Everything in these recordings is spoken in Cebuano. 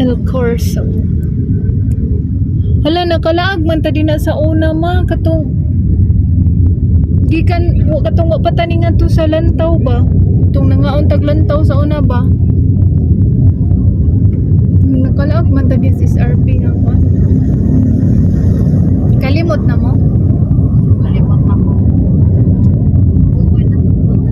El Corso. Hala, nakalaag man ta din na sa una, ma, katong gikan wa katong wa pa ta ni ngadto sa Lantaw ba? Tong nangaon tag Lantaw sa una ba? Nakalaag man ta din sa SRP nga kuan. Kalimot na mo? Kalimot ako. Bukoy na itong.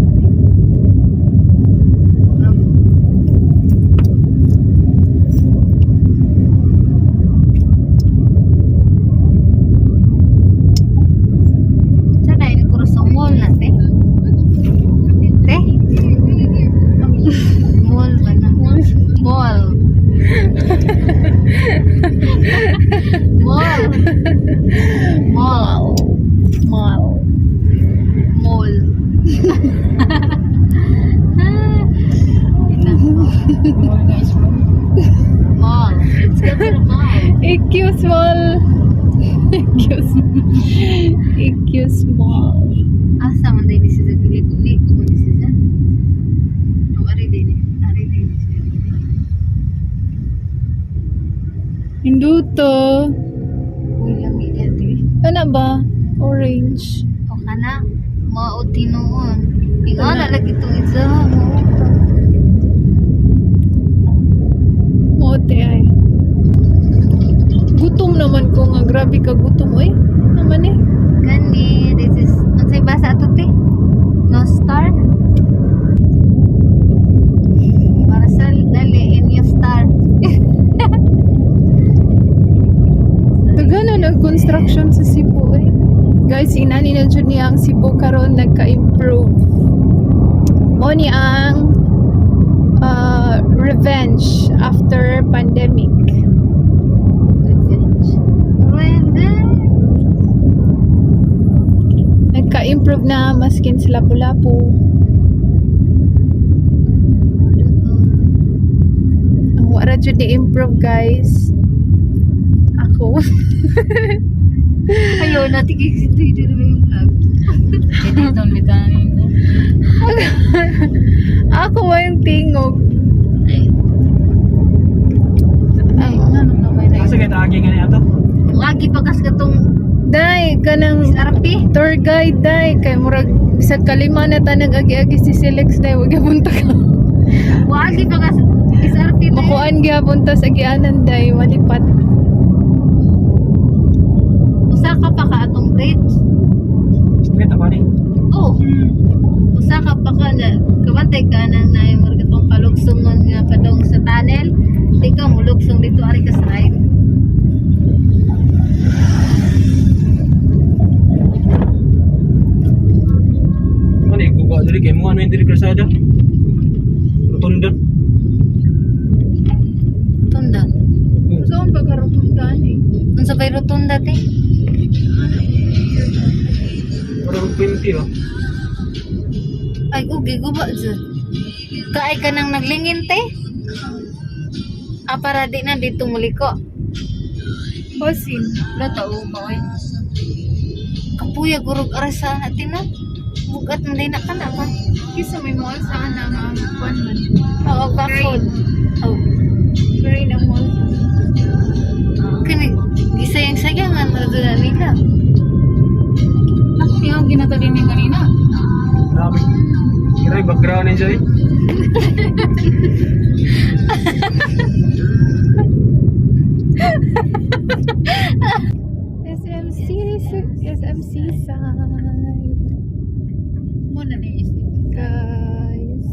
Sana yung Corso Mall na, te. Te? Mall ba na? Mall. Mall. Mall. Mall. Mall. Mall, guys. Mall. Let's go to the mall. EQ small. EQ small. EQ small. Asa man din siya sa giliko-liko man siya. Oh, ari din. Ari din siya. Hinduto. Uy, lami dati. Ano ba? Orange. O kana, mao tinuon. Ikaw na lagi itong isa mo. Mote ay. Gutom naman ko nga. Grabe ka gutom. Uy, naman eh. Gani, this is, unsay basa ato, te? No star? Para sa dali, in your star. Daghan na nag-construction sa Cebu eh. Guys, inani na jud niya ang Cebu karon, nagka-improve. Mo ni ang revenge after pandemic. Revenge. Revenge. Nagka-improve na maskin sa Lapu-Lapu. Ang wala jud ni improve, guys. Ako. Ayaw na, tigil ito yung vlog. Dito, dito. Ako wa yung tingog. Ay, Ay, Ano naman na Asa kay taagi nga niya ato? lagi pa kas katong Day, kanang SRP. tour guide, day, kay murag bisag kalima na ta nag-agi-agi si Silex, day, wag gyapon ta ka. Wagi pa kas SRP na. Makuan gyapon ta sa agianan, day, malipat. Usa ka pa ka atong bridge. Straight ako ni. Oh. Usa ka pa ka na kabantay ka na na yung mga katong palugsongon nga padong sa tunnel. Di ka mulugsong dito, ari ka sa right. Ano eh, guba diri kay mo ano yung diri kalsada? Rotunda. Rotunda. So ang pagkarotundan eh. Unsa bay rotunda, te? Parang 20 oh. Ay, ugi guba jud. Kaay ka nang naglingin, te? Ah, para di na dito muliko. Basin. Wala tao ba oy? Kapuya gurog aras sa atin na. Bugat man din na ka na ba? Kisa may mall sa ana nga kuan man. Oo, bakod. Oh. Green ang mall. Kani gisayang-sayangan na doon na nila. Ako yung ginatali niya kanina. Grabe. Grabe background niya eh. SMC SMC side. Muna na isip. Guys.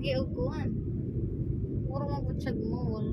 lagi og kuan. Mura man pud siyag mall.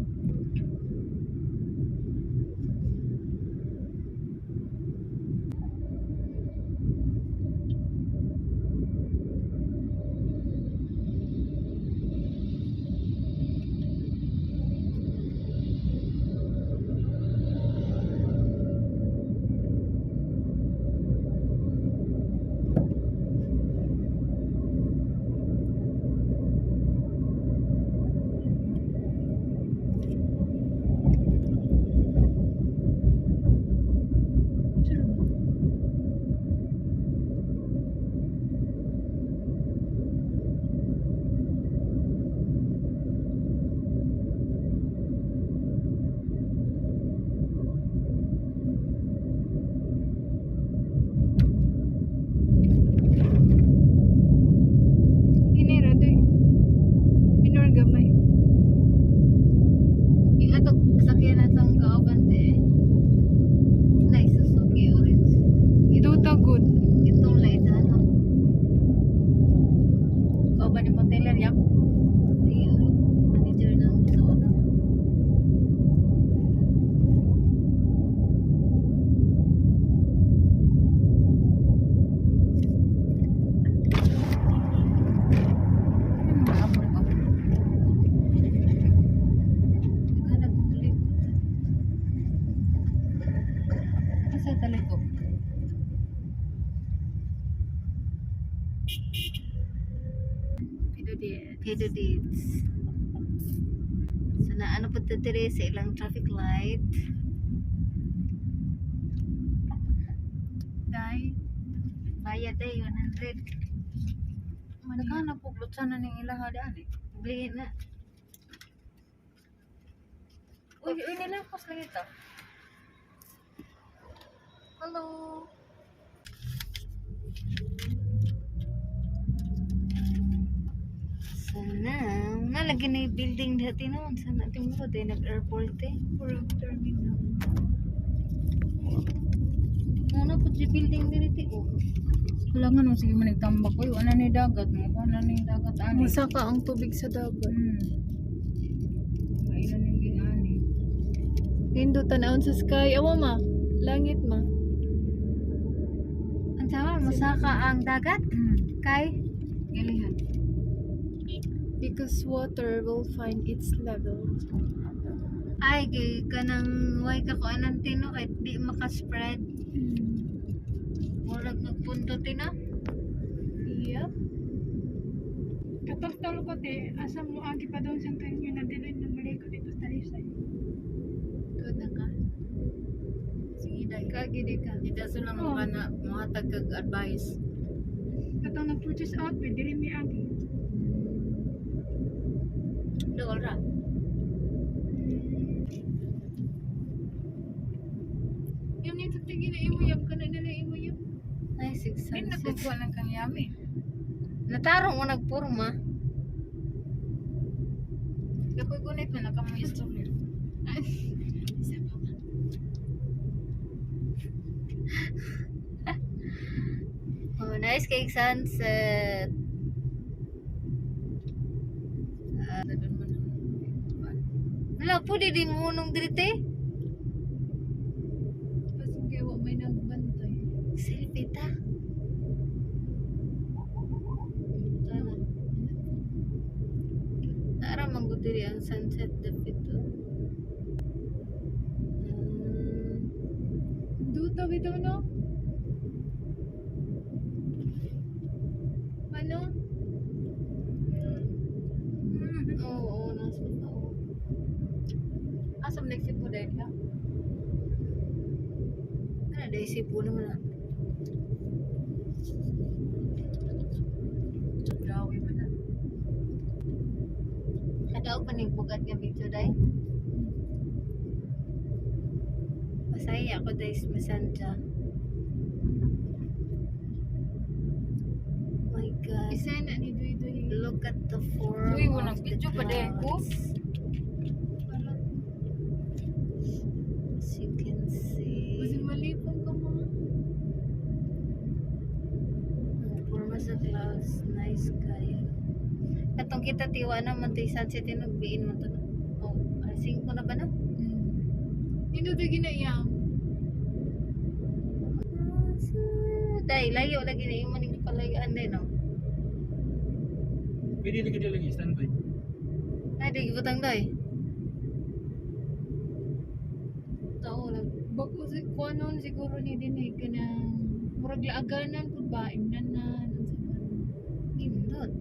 Hinay doy. Minor gamay. Yung atong sakyanan sa akong kauban te. Na Suzuki orange. Duta good. Itong light ano. Kauban ni Monteler yak. Ay, ay, manager na mo sa una. Ano maabot ko? Nagkukulit. Asa taliko? Pedo dates. So na ano po diri sa ilang traffic light. Dai. Bayad ay 100. Naghanap og lutsan na ning ilaha daan eh. Bili na. Uy, uy nilapos lang ito. Hello. Sana, nalagi na yung building dati noon. Sana ating mo, dahil nag-airport eh. Murag terminal. Muna po yung building dito oh. Wala nga nung sige man nagtambak uy, wala ni dagat mo, wala ni dagat ani. Musaka ang tubig sa dagat. Mailan yung ginani. Nindo tanawon sa sky. Awa ma. Langit ma. Ang sama, masaka ang dagat. Kay? Gilihan. Because water will find its level. Ay, kay kanang way ka kuanan tino kahit di makaspread. Murag nagpunto tino. Yep. Katol ko te, asa mo agi pa doon sa Antonio na dili na maliko dito sa Talisay. Tuod na ka. Sige dai. Kagi di ka. Dito sa lang mo kana mohatag kag advice. Katong nag-purchase outfit, dili mi agi. Dool ra. Yung nito tingin na imo yap kana nila imo yap. Ay, six Din sunset. nagkukuha lang kang yami. Natarong mo nagpurma. Kapoy gunit man nakamoy istorya. Isa pa ma. Oh, nice kay sunset. Doon man ang Wala po di din mo nung dirite. Pasig kay wa may nagbantay. Selfie ta. Tara. Tara man gud diri ang sunset dapit to. Duta bitaw no? Ano? Oo, oo, nasa tao. Asa man nagsipo dahil ka? Ano dahil Cebu naman ah. Drawi man na. Kadaog pa ning bugat nga video day. Pasaya ako day sa Mesanja. My God. Isa na ni Duy Duy. Look at the form Uy, of walang the video pa dahil ko. clouds. As you can see. Basin malipong ka mo. Ang forma sa clouds. Nice kayo. Katong kita tiwa naman tay sunset tinugbiin man to. No? Oh, alas 5 na ba na? Nindot yung ginaiyang. Dai layo lagi na yung maning palayuan din no. Pwede lagi dili lagi standby. Ay, di gibutang day. Tao lang. Bago si kuanon siguro ni din eh kanang murag laaganan pud ba imnanan unsa man. Nindot.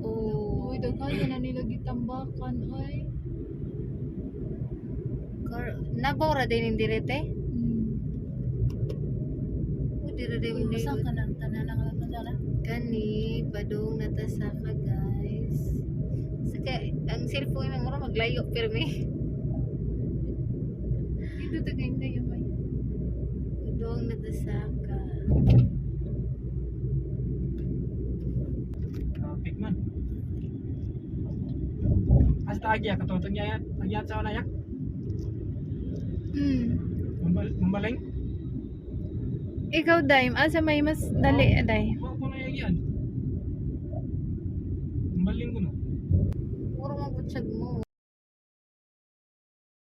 Oh, Uy, daghan na nila gitambakan ay. Car nabora din yung direte. Oh, dire din Uy, mo usa ka nang tanan ang latasala. Kani, padung natasaka guys. Saka, ang cellphone mo mura maglayo pirmi. Dito tagay na may. Padung natasaka. Traffic man. Hasta agya katong tagya agya sa una yak. Mambaling. Ikaw, Dime, asa may mas dali, Day? Wa ko na yagyan.